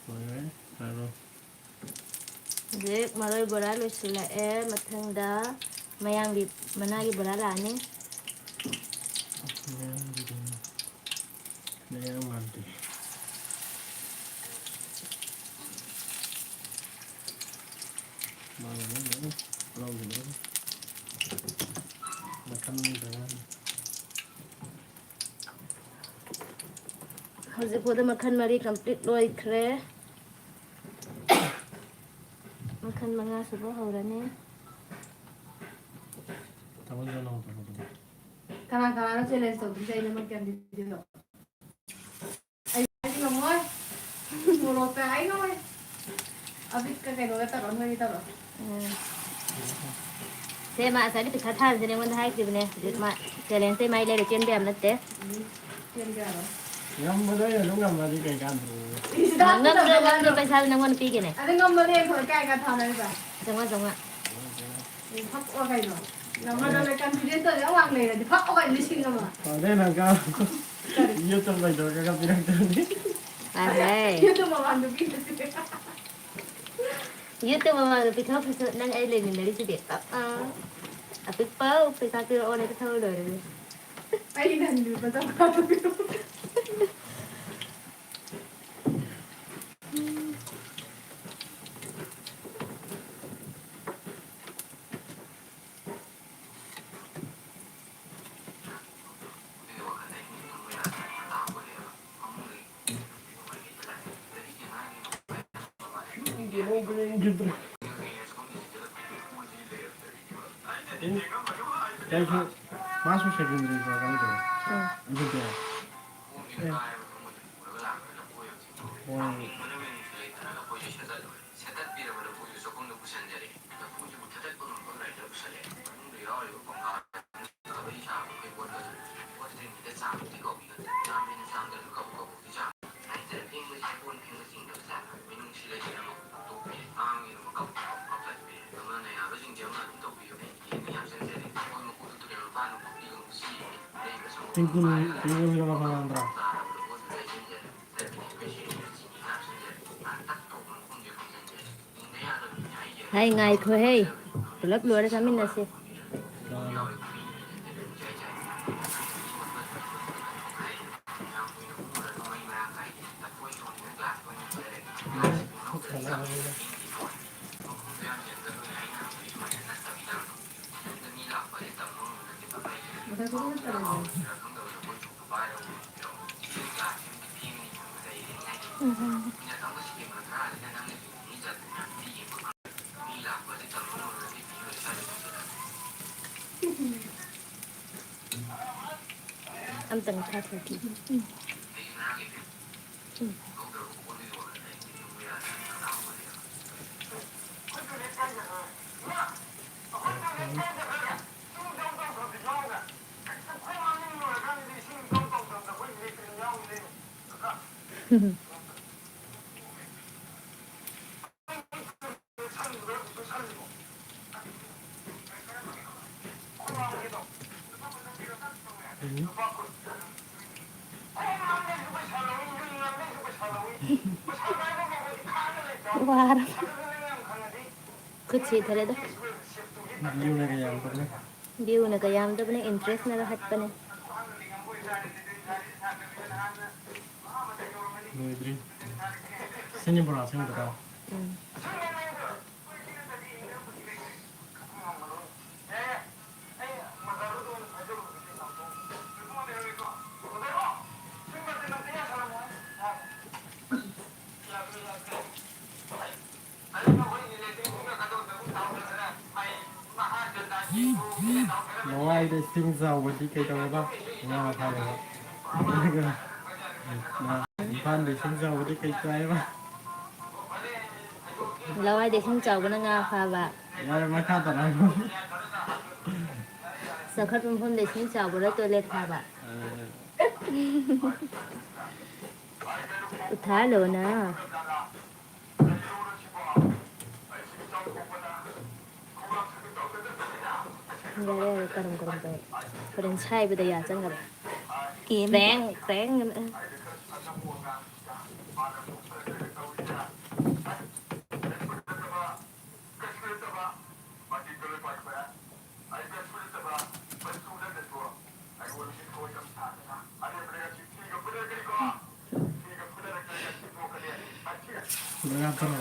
ꯂꯣꯏꯔꯦ, ꯍꯥꯏꯔꯣ꯫ ꯍꯧꯖꯤꯛ ꯃꯔꯣꯏ ꯕꯣꯔꯥ ꯂꯣꯏꯁꯤꯜꯂꯛꯑꯦ꯫ ꯃꯊꯪꯗ ꯃꯌꯥꯡꯒꯤ ꯃꯅꯥꯒꯤ ꯕꯣꯔꯥ ꯂꯥꯛꯑꯅꯤ꯫ ꯃꯌꯥꯡꯒꯤꯗꯨꯅꯤ꯫ ꯃꯌꯥꯡ ꯃꯥꯟꯗꯦ꯫ ꯃꯥꯅ ꯂꯣꯏ ꯂꯧꯈꯤꯗꯣꯏꯅꯤ꯫ ꯃꯈꯜ ꯃꯈꯜ꯫ ꯍꯧꯖꯤꯛ ꯐꯥꯎꯗ ꯃꯈꯜ ꯃꯔꯤ complete ꯂꯣꯏꯈ꯭ꯔꯦ꯫ ꯃꯈꯜ ꯃꯉꯥ ꯁꯨꯕ ꯍꯧꯔꯅꯤ꯫ ꯊꯥꯡꯃꯩꯕꯟꯗ ꯍꯧꯗꯣꯔꯕꯅꯦ꯫ ꯀꯅꯥ ꯀꯅꯥꯅꯣ challenge ꯇꯧꯗꯣꯏꯁꯦ? ꯑꯩ ꯅꯃꯛ ꯀꯌꯥꯝ video ꯗꯣ? ꯑꯩ ꯍꯥꯏꯗꯤ ꯉꯝꯃꯣꯏ꯫ ꯃꯣꯔꯣꯛꯇ ꯑꯩ ꯉꯝꯃꯣꯏ꯫ ꯑꯕꯤꯠꯀ ꯀꯩꯅꯣꯒ ꯇꯧꯔꯣ, ꯅꯣꯏꯒꯤ ꯇꯧꯔꯣ꯫ ꯎꯝ꯫ ꯁꯦ, ꯃꯥ ꯉꯁꯥꯏꯗꯤ ꯄꯩꯁꯥ ꯊꯥꯔꯁꯦꯅ ꯑꯩꯉꯣꯟꯗ ꯍꯥꯏꯈꯤꯕꯅꯦ꯫ ꯍꯧꯖꯤꯛ ꯃꯥ challenge ꯇꯩ ꯃꯥꯏ ꯂꯩꯔ ꯆꯦꯟꯕ ꯌꯥꯕ ꯅꯠꯇꯦ꯫ ꯎꯝ, ꯆꯦꯟꯕ ꯌꯥꯔꯣꯏ꯫ ꯉꯝꯕꯗꯣ ꯑꯩꯅ ꯑꯗꯨꯝ ꯉꯝꯃꯗꯤ ꯀꯩ ꯀꯥꯟꯗꯕ? ꯏꯁ, ꯉꯝꯗꯣ ꯉꯝꯗꯣ ꯄꯩꯁꯥꯗꯣ ꯅꯪꯉꯣꯟꯗ ꯄꯤꯒꯦꯅꯦ꯫ ꯑꯗꯨ ꯉꯝꯃꯗꯤ ꯑꯩ ꯐꯣꯟ ꯀꯌꯥ ꯀꯌꯥ ꯊꯥꯅꯔꯤꯕ? ꯆꯥꯝꯃꯉꯥ, ꯆꯥꯝꯃꯉꯥ꯫ ꯎꯝ, ꯐꯛꯑꯣ ꯀꯩꯅꯣ꯫ ꯉꯝꯃꯗꯣ ꯂꯩ, confidence ꯇꯣ ꯑꯗꯨꯛ ꯋꯥꯡ ꯂꯩꯔꯗꯤ ꯐꯛꯑꯣ ꯀꯩꯅꯣ, ꯂꯤꯁꯤꯡ ꯑꯃ꯫ ꯐꯔꯦ, ꯅꯪ ꯀꯥ-, ꯀꯔꯤ? YouTube ꯂꯩꯇ꯭ꯔꯒ ꯄꯤꯔꯛꯇ꯭ꯔꯗꯤ꯫ ꯐꯔꯦ꯫ YouTube ꯃꯃꯥꯡꯗ ꯄꯤꯔꯁꯤ꯫ YouTube ꯃꯃꯥꯡꯗ ꯄꯤꯊꯣꯛꯈ꯭ꯔꯁꯨ ꯅꯪ ꯑꯩ ꯂꯩꯃꯤꯟꯅꯔꯤꯁꯤꯗꯤ꯫ ꯑ, ꯑ꯫ ꯑꯄꯤꯛꯄ ꯄꯩꯁꯥ ꯄꯤꯔꯛꯑꯣꯅꯦ, ꯄꯤꯊꯣꯛꯑ ꯂꯣꯏꯔꯦ꯫ ꯑꯩ ꯅꯪ ꯂꯨꯄꯥ ꯆꯥꯝꯃꯉꯥ ꯄꯤꯔꯛꯑꯣ꯫ ꯀꯩꯁꯨ ꯃꯥꯁꯨ ꯁꯦꯀꯦꯟꯗꯔꯤ ꯄ꯭ꯔꯣꯒ꯭ꯔꯥꯝꯗꯣ ꯎꯝ꯫ ꯑꯗꯨꯗꯤ ꯑꯦ꯫ ꯍꯣꯏ꯫ ꯇꯤꯡꯀꯨꯟ, ꯇꯤꯡꯀꯨꯟꯒ ꯃꯥꯄꯜ ꯅꯠꯇ꯭ꯔꯣ? ꯍꯥꯏ, ꯉꯥꯏꯈꯣꯍꯦ꯫ ꯄꯨꯂꯞ ꯂꯣꯏꯔ ꯆꯥꯃꯤꯟꯅꯁꯦ꯫ ꯑꯝꯇꯪ ꯊꯥꯊꯣꯛꯈꯤ꯫ ꯋꯥꯔꯕ꯫ ꯈꯨꯠ ꯁꯤꯊꯔꯦꯗ꯫ ꯚ꯭ꯌꯨꯅꯒ ꯌꯥꯝꯗꯕꯅꯦ꯫ ꯚ꯭ꯌꯨꯅꯒ ꯌꯥꯝꯗꯕꯅꯦ, ꯏꯟꯇꯔꯦꯁꯅꯒ ꯍꯠꯄꯅꯦ꯫ ꯂꯣꯏꯗ꯭ꯔꯤ꯫ ꯁꯤꯅꯤ ꯕꯣꯔꯥ ꯁꯦꯝꯒꯗ꯭ꯔꯥ? ꯎꯝ꯫ ꯂꯋꯥꯏꯗ ꯏꯁꯤꯡ ꯆꯥꯎꯕꯗꯤ ꯀꯩꯗꯧꯋꯦꯕ? ꯉꯥ ꯐꯥꯏꯌꯦꯕ꯫ ꯑꯗꯨꯒ ꯏꯝꯐꯥꯜꯗ ꯏꯁꯤꯡ ꯆꯥꯎꯕꯗꯤ ꯀꯩ ꯆꯥꯏꯌꯦꯕ? ꯂꯋꯥꯏꯗ ꯏꯁꯤꯡ ꯆꯥꯎꯕꯅ ꯉꯥ ꯐꯥꯕ꯫ ꯌꯥꯔꯦ, ꯃꯈꯥ ꯇꯥꯅ ꯍꯥꯏꯔꯣ꯫ ꯆꯥꯎꯈꯠꯄ ꯃꯐꯝꯗ ꯏꯁꯤꯡ ꯆꯥꯎꯕꯅ ꯇꯣꯏꯂꯦꯠ ꯐꯥꯕ꯫ ꯑ, ꯎꯊꯥ ꯂꯣꯅ꯫ ꯌꯥꯔꯦ, ꯌꯥꯔꯦ, ꯀꯔꯝ ꯀꯔꯝ ꯇꯧ꯫ ꯍꯣꯔꯦꯟ ꯁꯥꯏꯕꯗ ꯌꯥ ꯆꯪꯒꯅꯤ꯫ ꯀꯦꯝ꯫ ꯄ꯭ꯔꯦꯡ, ꯄ꯭ꯔꯦꯡ꯫ ꯂꯣꯏ ꯍꯥꯞꯆꯜꯂꯣ꯫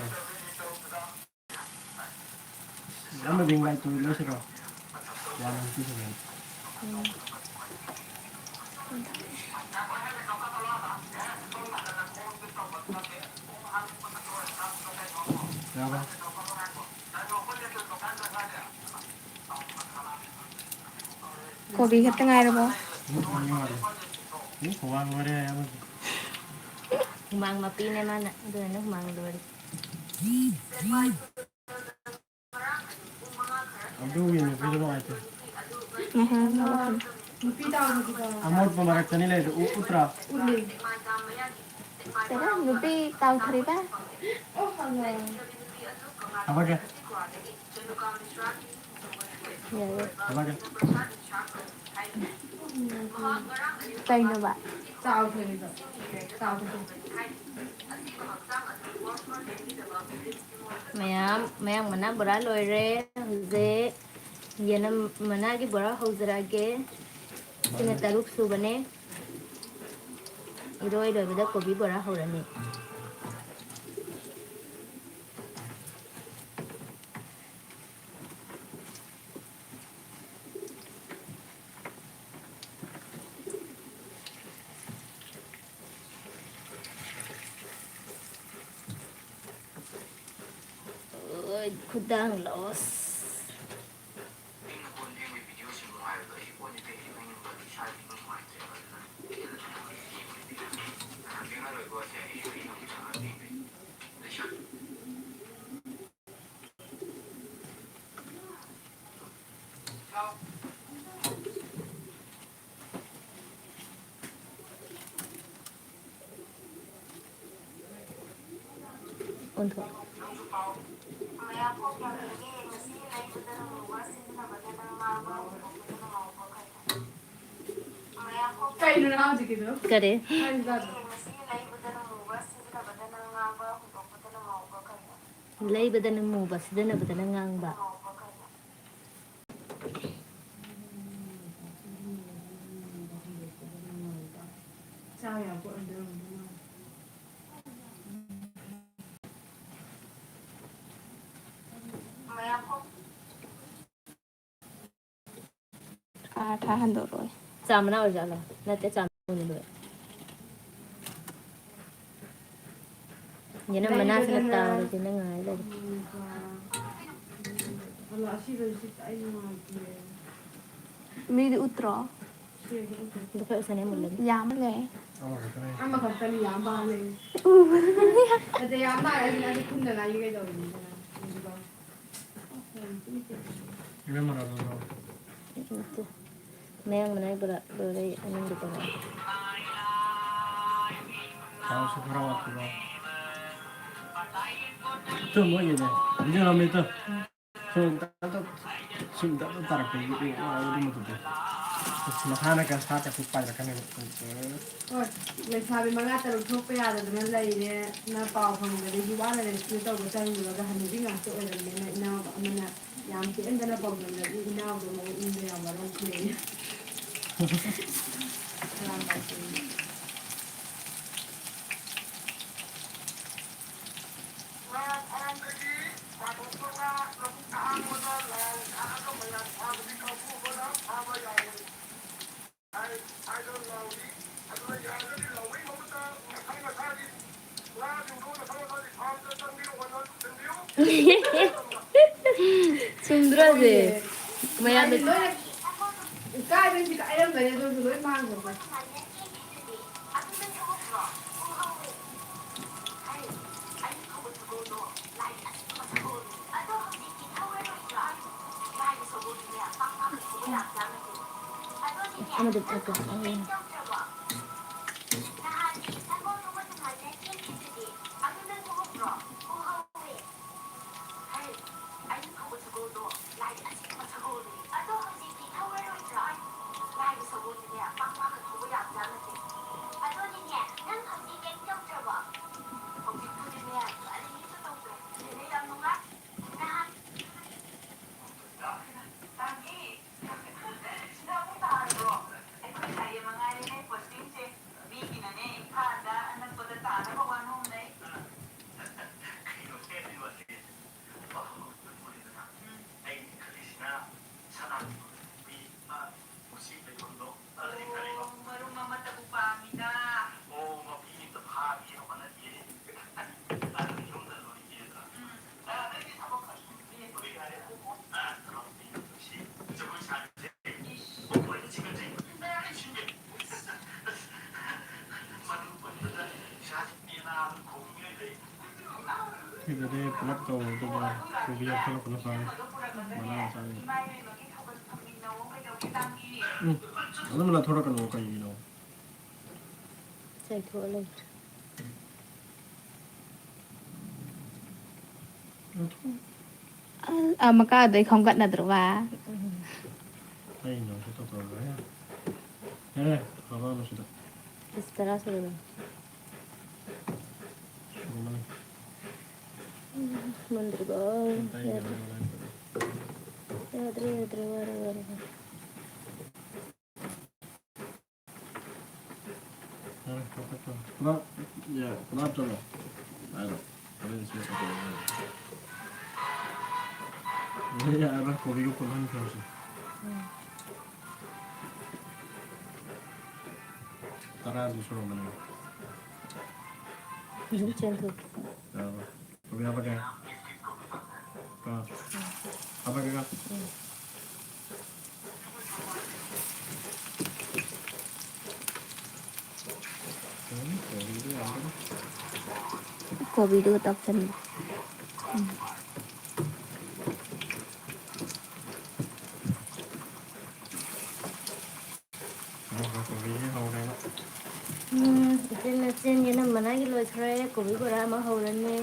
ꯑꯃꯗꯤ ꯉꯥꯏ ꯇꯨ ꯂꯣꯏꯁꯤꯜꯂꯣ꯫ ꯌꯥꯝ ꯅꯨꯡꯁꯤꯈ꯭ꯔꯦ꯫ ꯌꯥꯕ꯭ꯔꯥ? ꯀꯣꯕꯤ ꯈꯛꯇ ꯉꯥꯏꯔꯕꯣ? ꯎꯝ, ꯑꯅꯤ ꯋꯥꯠꯂꯤ꯫ ꯎꯝ, ꯈꯨꯋꯥꯡ ꯂꯣꯏꯔꯦ ꯍꯥꯏ ꯑꯃꯁꯦ꯫ ꯍꯨꯃꯥꯡ ꯃꯄꯤꯅꯦ ꯃꯥꯅ, ꯑꯗꯨꯅꯅꯦ ꯍꯨꯃꯥꯡ ꯂꯣꯏꯔꯦ꯫ ꯑꯗꯨꯒꯤ ꯅꯨꯄꯤꯗꯣ ꯅꯨꯡꯉꯥꯏꯇꯦ꯫ ꯉꯥꯏꯈꯣ, ꯉꯥꯏꯈꯣ꯫ ꯑꯃꯣꯠꯄ ꯃꯔꯛꯇꯅꯤ ꯂꯩꯗꯣ, ꯎ-, ꯎꯠꯇ꯭ꯔꯥ? ꯀꯩꯕ? ꯅꯨꯄꯤ ꯇꯥꯎꯊꯔꯤꯕ? ꯊꯝꯃꯒꯦ꯫ ꯌꯥꯏꯌꯦ꯫ ꯊꯝꯃꯒꯦ꯫ ꯀꯩꯅꯣꯕ? ꯃꯌꯥꯝ, ꯃꯌꯥꯡ ꯃꯅꯥ ꯕꯣꯔꯥ ꯂꯣꯏꯔꯦ꯫ ꯍꯧꯖꯤꯛ ꯌꯦꯅꯝ ꯃꯅꯥꯒꯤ ꯕꯣꯔꯥ ꯍꯧꯖꯔꯛꯑꯒꯦ꯫ ꯁꯤꯅ ꯇꯔꯨꯛ ꯁꯨꯕꯅꯦ꯫ ꯏꯔꯣꯏ ꯂꯣꯏꯕꯗ ꯀꯣꯕꯤ ꯕꯣꯔꯥ ꯍꯧꯔꯅꯤ꯫ ꯑꯣꯏ, ꯈꯨꯗꯥꯡ ꯂꯣꯁ꯫ ꯑꯣꯟꯊꯣꯛ꯫ ꯀꯩꯅꯣ ꯅꯪ ꯍꯧꯖꯤꯛꯀꯤꯗꯣ? ꯀꯔꯤ? ꯍꯥꯏꯕꯗꯣ꯫ ꯂꯩꯕꯗꯅ ꯃꯨꯕ, ꯁꯤꯖꯤꯟꯅꯕꯗꯅ ꯉꯥꯡꯕ꯫ ꯑꯥ, ꯊꯥ ꯍꯟꯗꯣꯔꯛꯑꯣꯏ꯫ ꯆꯥ ꯃꯅꯥ ꯑꯣꯏꯔꯖꯥꯠꯂꯣ? ꯅꯠꯇꯦ, ꯆꯥ ꯃꯅꯥ ꯑꯣꯏꯅ ꯂꯣꯏꯔꯦ꯫ ꯌꯦꯅꯝ ꯃꯅꯥꯁꯤꯅ ꯇꯥꯕꯁꯦ ꯅꯪ ꯉꯥꯏ ꯂꯩꯔꯦ꯫ ꯃꯤꯗꯤ ꯎꯠꯇ꯭ꯔꯣ? ꯑꯗꯨ ꯈꯔ ꯁꯅꯥ ꯃꯨꯜꯂꯅꯤ꯫ ꯌꯥꯝꯃꯜꯂꯦ꯫ ꯑꯃꯈꯛꯇꯅꯤ ꯌꯥꯝ ꯃꯥꯜꯂꯦ꯫ ꯑꯗ ꯌꯥꯝ ꯃꯥꯜꯂꯦ ꯍꯥꯏꯁꯤꯅ ꯑꯗꯨ ꯈꯨꯝꯅꯉꯥꯏꯒꯤ ꯀꯩꯗꯧꯔꯤꯅꯣ? ꯏꯕꯦꯝꯃ ꯔꯥꯖꯨꯗꯣ꯫ ꯅꯠꯇꯦ꯫ ꯃꯌꯥꯡ ꯃꯅꯥꯏ ꯕꯣꯔꯥ ꯂꯣꯏꯔꯦ, ꯑꯩ ꯑꯅꯤꯡꯕ ꯇꯧꯔꯦ꯫ ꯊꯥꯎꯁꯨ ꯈꯔ ꯋꯥꯠꯄ꯭ꯔꯣ? ꯇꯨ ꯃꯣꯏꯒꯤꯅꯦ꯫ ꯚꯤꯗꯤꯑꯣ ꯅꯝꯃꯤ ꯇꯨ꯫ ꯁꯨꯝ ꯇꯞ ꯇꯞ, ꯁꯨꯝ ꯇꯞ ꯇꯞ ꯇꯥꯔꯛꯄꯒꯤ ꯉꯥꯎꯕꯗꯨ ꯃꯊꯛꯇ꯫ ꯑꯁ, ꯃꯁꯥꯅ ꯀꯟꯁꯥꯠ ꯀꯥꯁꯦ ꯄꯥꯏꯔꯛꯀꯅꯦꯕ꯫ ꯍꯣꯏ, ꯂꯩꯁꯥꯕꯤ ꯃꯉꯥ ꯇꯔꯨꯛ ꯊꯣꯛꯄ ꯌꯥꯗꯗꯅ ꯂꯩꯔꯦ꯫ ꯅ ꯄꯥꯎ ꯐꯪꯗꯕꯒꯤ ꯋꯥꯅ rescue ꯇꯧꯕ ꯆꯪꯉꯨꯔꯒ ꯍꯅꯨꯕꯤ ꯉꯥꯛꯇ ꯑꯣꯏꯔꯝꯃꯦꯅ ꯏꯅꯥꯎ ꯑꯃꯅ ꯌꯥꯝ ꯄꯦꯟꯗꯅ ꯄꯥꯎꯗꯝꯅꯕꯤ ꯏꯅꯥꯎꯗꯣ ꯃꯑꯣꯡꯗ ꯌꯥꯝ ꯋꯥꯔꯧꯈꯤꯔꯦ꯫ ꯆꯨꯝꯗ꯭ꯔꯣꯁꯦ? ꯃꯌꯥꯝꯗ ꯀꯥꯏꯗꯩ ꯁꯤ ꯀꯥꯏꯔꯝꯒꯅꯤ ꯑꯗꯨꯁꯨ ꯂꯣꯏ ꯃꯥꯡꯈ꯭ꯔꯕ꯫ ꯑꯃꯗ ꯊꯛꯀꯦ꯫ ꯅꯍꯥꯟꯗꯤ ꯁꯪꯒꯣꯝ ꯊꯣꯡꯕ ꯗꯨꯀꯥꯟꯗ ꯆꯦꯟꯈꯤꯕꯗꯨꯗꯤ ꯑꯗꯨ ꯅꯪ ꯈꯪꯍꯧꯕ꯭ꯔꯣ? ꯁꯤꯗꯗꯤ ꯄꯨꯂꯞ ꯇꯧꯔꯣ, ꯑꯗꯨꯒ ꯀꯣꯕꯤ ꯍꯥꯞꯆꯤꯜꯂꯛꯄꯅ ꯐꯔꯦ꯫ ꯃꯅꯥ ꯃꯁꯥꯁꯤꯡ꯫ ꯎꯝ, ꯑꯗꯨꯝ ꯂꯧꯊꯣꯔꯛꯀꯅꯣ, ꯀꯩꯒꯤꯅꯣ? ꯆꯥꯏꯊꯣꯛꯑ ꯂꯩ꯫ ꯂꯧꯊꯣꯛ꯫ ꯑ, ꯑ, ꯃꯀꯥꯗꯩ ꯈꯣꯝꯒꯠꯅꯗ꯭ꯔꯣ ꯃꯥ? ꯀꯩꯅꯣ ꯁꯤ ꯇꯧꯊꯣꯔꯛꯑꯒ? ꯌꯥꯔꯦ, ꯐꯕ ꯑꯃ ꯁꯤꯗ꯫ ꯄꯤꯁ ꯇꯔꯥ ꯁꯨꯔꯕꯅꯤ꯫ ꯁꯨꯔꯝꯃꯅꯤ꯫ ꯎꯝ, ꯃꯨꯟꯗ꯭ꯔꯤꯕꯣ? ꯇꯥꯏ, ꯌꯥꯗ꯭ꯔꯦ꯫ ꯌꯥꯗ꯭ꯔꯦ, ꯌꯥꯗ꯭ꯔꯦ, ꯋꯥꯔꯦ, ꯋꯥꯔꯦ, ꯋꯥꯔꯦ꯫ ꯌꯥꯔꯦ, ꯀꯛꯊꯠꯈ꯭ꯔꯣ꯫ ꯄꯨꯂꯞ, ꯌꯥ, ꯄꯨꯂꯞ ꯍꯥꯞꯆꯜꯂꯣ꯫ ꯍꯥꯏꯔꯣ꯫ ꯍꯣꯔꯦꯟ ꯁꯤ ꯀꯩꯗꯧꯔꯒꯦ? ꯍꯣꯔꯦꯟ ꯌꯥꯔꯔꯣꯏ, ꯀꯣꯕꯤꯒ ꯄꯨꯜꯍꯟꯈ꯭ꯔꯁꯤ꯫ ꯎꯝ꯫ ꯇꯔꯥꯗꯤ ꯁꯨꯔꯝꯃꯅꯤ꯫ ꯑꯗꯨꯝ ꯆꯦꯟꯊꯣꯛ꯫ ꯌꯥꯔꯕ? ꯀꯣꯕꯤ ꯍꯥꯞꯄꯛꯀꯦ꯫ ꯀꯣ꯫ ꯍꯥꯞꯄꯛꯀꯦꯀꯣ꯫ ꯎꯝ꯫ ꯎꯝ, ꯀꯣꯕꯤꯗꯣ ꯌꯥꯝꯗꯦꯗ꯫ ꯀꯣꯕꯤꯗꯨꯒ ꯇꯞꯁꯟꯕ꯫ ꯎꯝ꯫ ꯀꯣꯕꯤꯁꯦ ꯍꯧꯔꯦꯕ꯫ ꯎꯝ, ꯏꯆꯦ ꯅꯆꯦꯟꯒꯤ ꯏꯅꯝꯃꯅꯥꯒꯤ ꯂꯣꯏꯈ꯭ꯔꯦ, ꯀꯣꯕꯤ ꯕꯣꯔꯥ ꯑꯃ ꯍꯧꯔꯅꯤ꯫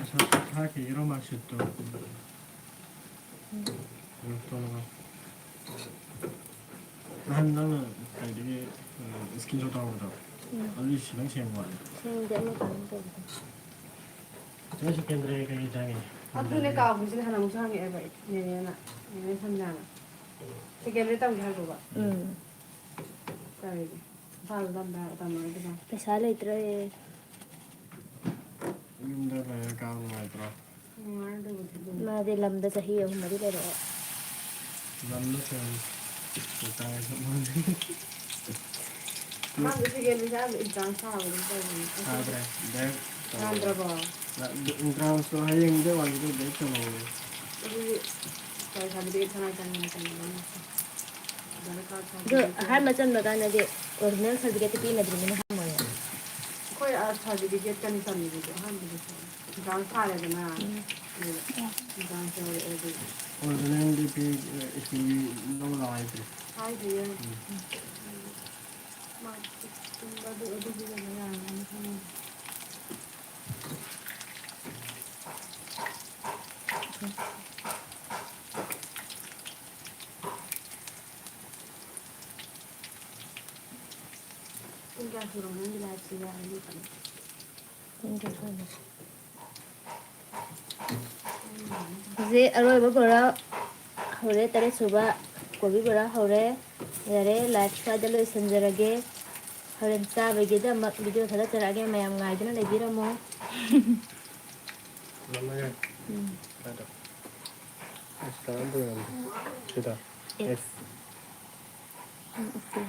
ꯑꯁ, ꯊꯥꯈꯤꯒꯦꯔꯣ ꯃꯥꯔꯛꯁꯤꯠꯇꯣ? ꯎꯝ꯫ ꯀꯩꯅꯣ ꯇꯧꯔꯒ꯫ ꯅꯍꯥꯟ ꯅꯪꯅ ꯀꯩꯗꯒꯤ, ꯑ, screenshot ꯇꯧꯔꯛꯄꯗꯣ? ꯎꯝ꯫ ꯑꯗꯨꯗꯤ ꯁꯤ ꯅꯪ ꯁꯦꯡꯕ ꯋꯥꯠꯂꯦ꯫ ꯁꯦꯡꯗꯦ, ꯑꯃ ꯀꯩꯅꯣ ꯇꯧꯕꯗꯣ꯫ ꯅꯣꯏ secondary ꯀꯩ ꯀꯩ ꯆꯪꯉꯤ? ꯑꯗꯨꯅꯦ ꯀꯥꯎꯈ꯭ꯔꯤꯁꯦ, ꯅꯍꯥꯟ ꯑꯃꯨꯛꯁꯨ ꯍꯪꯉꯛꯑꯦꯕ ꯑꯩ, ꯅꯦꯅꯦꯅ, ꯅꯦꯅꯦ ꯁꯟꯖꯥꯅ꯫ Secondary ꯇꯝꯒꯦ ꯍꯥꯏꯕ꯭ꯔꯣꯕ? ꯎꯝ꯫ ꯀꯔꯤꯒꯤ? ꯏꯝꯐꯥꯜꯗ ꯇꯝꯕ-, ꯇꯝꯃꯔꯣꯏꯗꯕ? ꯄꯩꯁꯥ ꯂꯩꯇ꯭ꯔꯦ꯫ ꯌꯨꯝꯗ ꯂꯩꯔ ꯀꯥꯕ ꯅꯨꯡꯉꯥꯏꯇ꯭ꯔꯣ? ꯅꯨꯡꯉꯥꯏ ꯑꯗꯨꯕꯨꯗꯤ ꯑꯗꯨꯝ꯫ ꯃꯥꯗꯤ ꯂꯝꯗ ꯆꯍꯤ ꯑꯍꯨꯝ ꯃꯔꯤ ꯂꯩꯔꯛꯑꯦ꯫ ꯂꯝꯗ ꯀꯩꯅꯣ ꯀꯩꯀꯥ ꯆꯞ ꯃꯥꯟꯅꯩ꯫ ꯑꯍꯥꯟꯕ secondary ꯀꯥꯕꯗ exam ꯊꯥꯕꯗꯣ ꯇꯧꯕꯅꯦ꯫ ꯊꯥꯗ꯭ꯔꯦ, direct ꯇꯧꯔꯦ꯫ ꯊꯥꯗ꯭ꯔꯕꯣ? ꯑꯦꯟꯇ꯭ꯔꯥꯟꯁꯇꯣ ꯍꯌꯦꯡꯗ ꯑꯣꯏꯔꯗꯤ ꯗꯦꯠ ꯀꯩꯅꯣ ꯑꯣꯏꯌꯦ꯫ ꯑꯗꯨꯗꯤ ꯀꯔꯤ ꯁꯥꯔꯇꯤꯐꯤꯀꯦꯠ ꯀꯅꯥ ꯆꯪꯉꯦ ꯆꯪꯉꯦ? ꯑꯗꯣ ꯑꯍꯥꯟꯕ ꯆꯟꯕ ꯀꯥꯟꯗꯗꯤ ꯑꯣꯔꯤꯖꯤꯅꯦꯜ ꯁꯥꯔꯇꯤꯐꯤꯀꯦꯠꯇꯤ ꯄꯤꯅꯗ꯭ꯔꯤꯕꯅꯤꯅ ꯍꯪꯉꯣꯏ꯫ ꯑꯩꯈꯣꯏ ꯁꯥꯔꯇꯤꯐꯤꯀꯦꯠꯀꯅꯤ ꯆꯟꯕꯗꯨꯁꯨ ꯑꯍꯥꯟꯕꯗꯁꯨ ꯑꯦꯟꯇ꯭ꯔꯥꯟꯁ ꯊꯥꯔꯦꯗꯅ꯫ ꯎꯝ꯫ ꯑꯗꯨꯒ ꯑꯦꯟꯇ꯭ꯔꯥꯟꯁ ꯌꯧꯔꯛꯑꯦ ꯑꯗꯨꯒ꯫ ꯑꯣꯔꯤꯖꯤꯅꯦꯜꯗꯤ ꯄꯤ ꯁ꯭ꯀꯨꯜꯒꯤ ꯂꯧ ꯂꯥꯛꯑꯣ ꯍꯥꯏꯗ꯭ꯔꯤ꯫ ꯍꯥꯏꯗ꯭ꯔꯤꯌꯦ꯫ ꯎꯝ꯫ ꯃꯥꯔꯛꯁꯤꯠꯀꯨꯝꯕ ꯑꯗꯨ ꯑꯗꯨꯗꯤ ꯀꯩꯅꯣ ꯌꯥꯔꯝꯒꯅꯤ ꯈꯪꯗꯦ꯫ ꯄꯨꯡ ꯀꯌꯥ ꯁꯨꯔꯕ ꯅꯪꯒꯤ ꯂꯥꯏꯐꯁꯦ ꯌꯥꯔꯅꯤ ꯈꯜꯂꯦ? ꯄꯨꯡ ꯀꯌꯥ ꯁꯨꯔꯒꯦ? ꯍꯧꯖꯤꯛ ꯑꯔꯣꯏꯕ ꯕꯣꯔꯥ ꯍꯧꯔꯦ, ꯇꯔꯦꯠ ꯁꯨꯕ ꯀꯣꯕꯤ ꯕꯣꯔꯥ ꯍꯧꯔꯦ꯫ ꯌꯥꯔꯦ, ꯂꯥꯏꯐ ꯁ꯭ꯋꯥꯏꯗ ꯂꯣꯏꯁꯤꯟꯖꯔꯒꯦ꯫ ꯍꯣꯔꯦꯟ ꯆꯥꯕꯒꯤꯗꯃꯛ ꯚꯤꯗꯤꯑꯣ ꯊꯥꯒꯠꯆꯔꯛꯑꯒꯦ, ꯃꯌꯥꯝ ꯉꯥꯏꯗꯨꯅ ꯂꯩꯕꯤꯔꯝꯃꯣ꯫ ꯃꯃꯥ ꯌꯥꯏ꯫ ꯎꯝ꯫ ꯑꯗꯣ꯫ ꯑꯁ, ꯀꯔꯝꯕ ꯑꯣꯏꯔꯝꯅꯣ? ꯁꯤꯗ꯫ ꯑꯦꯛꯁ꯫ ꯑꯦꯛꯁ꯫ ꯎꯝ, ꯑꯣꯀꯦ꯫